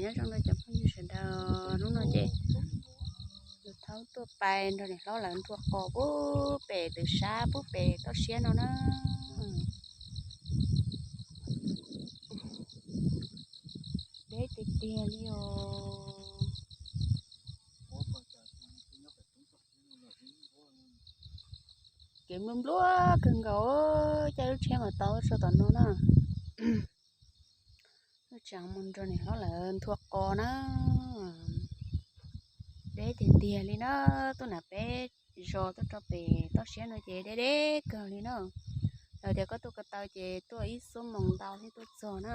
Nyob zoo rau cov phooj ywg sawv daws, hnub no ces yus thaub tuaj pais nrog niam hlob lawv nthua qos pub pem twm sab pub pem toj siab no na. Deb tiag tiag li os. Kev nplua nplua kawg nkaus, caij lub tsheb mas tau txog tom no na. Wb tseem mus nrog niam hlob lawv nthua qos na. Deb tiag tiag li na, tuaj nram peb zos tuaj rau pem toj siab no ces deb deb kawg li na. Lawv tias koj tuaj ko taw ces tuaj ib xuab moos ntau thiab tuaj txog na.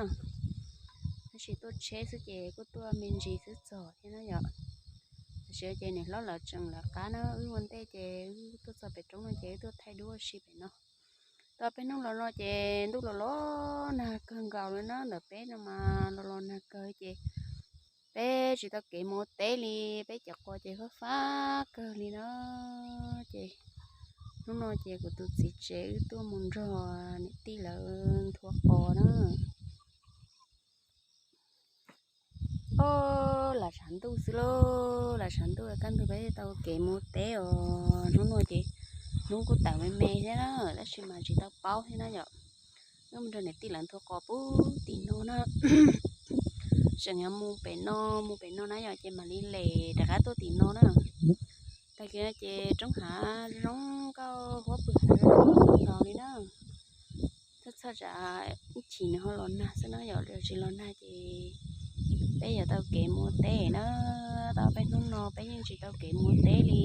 Tab sis tuaj tsheb xwb ces kuj tuaj me ntsis xwb txog thiab na yom. Tam sim no ces niam hlob lawv tseem lawv qab na, wb ua ntej ces wb tuaj txog pem roob no ces wb tuaj thaij duab ua si pem no. Tau peb hnub los no ces ntuj los los nag kawg nkaus li na, ntawm peb no mas los los nag kawg ces peb tsis tau kev mus ua teb li, peb cov qos ces fab fab kawg li na. Ces hnub no ces kuv tus txiv tsev wb tuaj mus nrog niam tij lawv nthua qos na. Os, lam tshav ntuj xwb lauj, lam tshav ntuj kaj ntug peb tau kev mus ua teb os. Hnub no ces hnub kuj tawm me me thiab na, tab sis mas tsis tau paub thiab na yom. Wb mus nrog niam tij lawv nthua qos pub tim no na. Tseem yuav mus pem no, mus pem no na yom, ces mam li lem rov qab tuaj tim no na. Tag kis no ces roob hav zoo nkauj, huab pw hav zoo nkauj li na. Txhob txhob tsam ib chim nws ho los nag xwb na yom, yog tsis los nag ces peb yuav tau kev mus ua teb na. Tau peb hnub no peb yeej tsis tau kev mus ua teb li,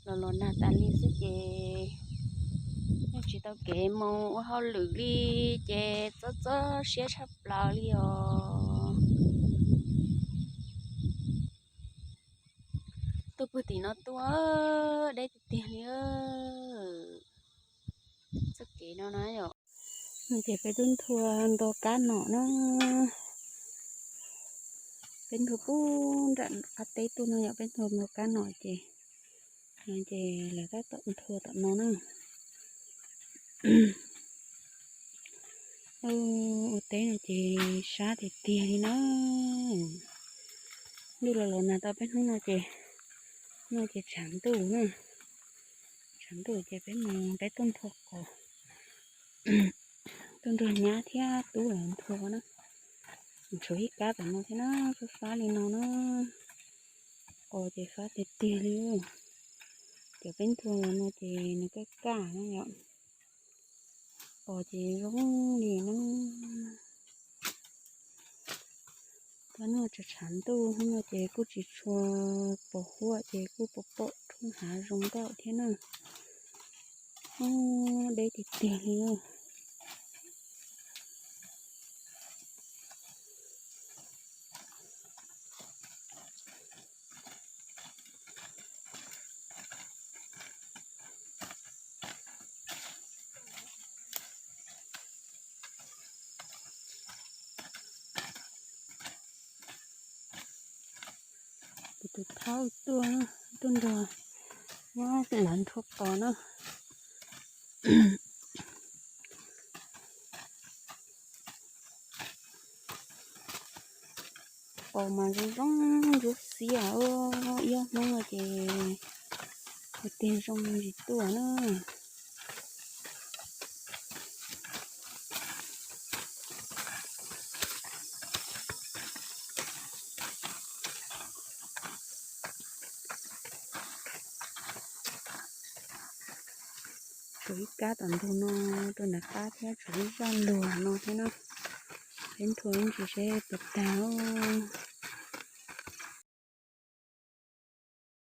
los los nag tas li xwb ces yeej tsis tau kev mus ua hauj lwm li, ces txob txob siab tshaj plaws li os. Tuaj pw tim no tuaj, deb tiag tiag li. Txoj kev no na yom. No ces peb twb nthua nto kab nom na. Peb nthua pub nram qab teb tuaj no yom, peb nthua nto kab nom ces, ces lawv tab tom nthua tom no na. Ua teb no ces sab tiag tiag li na. Ntuj los los nag tau peb hnub no ces, no ces tshav ntuj na. Tshav ntuj ces peb mus peb tuaj nthua qos, tuaj nrog nyab thiab tub lawv nthua na. Tshuav ib kab tom no thiab na, fab fab li no na. Qos ces fab tiag tiag li. Cov peb nthua los no ces nws kaj kaj na yom. Qos ces zoo li na. Tau noj tshav tshav ntuj hnub no ces kuj tsis tshua pos huaj ces kuj pom pom roob hav zoo nkauj thiab na. Deb tiag tiag li. Kuv tus thaub tuaj, tuaj nrog lawv nthua qos na. Qos mas zoo zoo ntsuab xiab, ib ob hnub no ces tiag zoo tsis tuaj na. Tshuav ib kab tom ntug no, rau nram qab thiab tshuav ib zaj luag no thiab na. Peb nthua ib ntsis seb puas tag os.